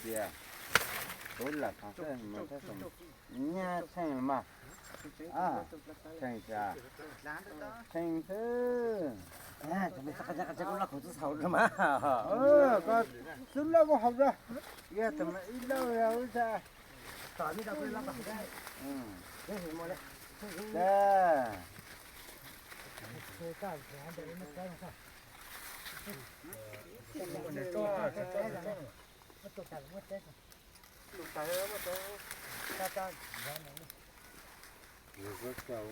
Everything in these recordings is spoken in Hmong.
tias, kuv lam thov xwb mas tab sis nyab tsheej los mas, tsheej xwb, tsheej xwb. Koj xub lauj kuj haus rau, yog tus mas ib lauj yog ib tsa. Puas tau,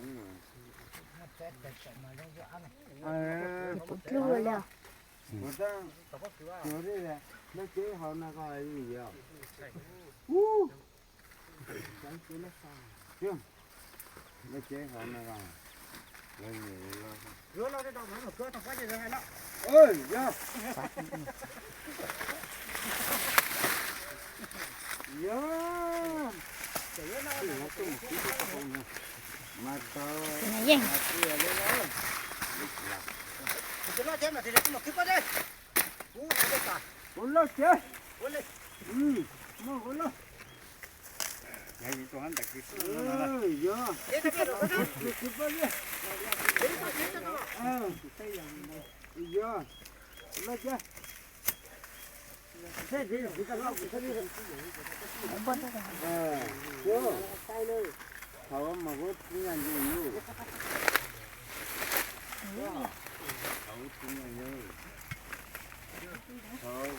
leej tsev hauv no ko yog, leej tsev hauv no ko, yog, yog, mas tau, mas tau li no, kuv loj tsev, muaj kuv loj, yog, yog, loj tsev. Thaum mas kuv tsis nyob ntawm lub, thaum tsis nyob ntawm, thaum,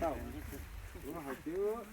Tau, hais tias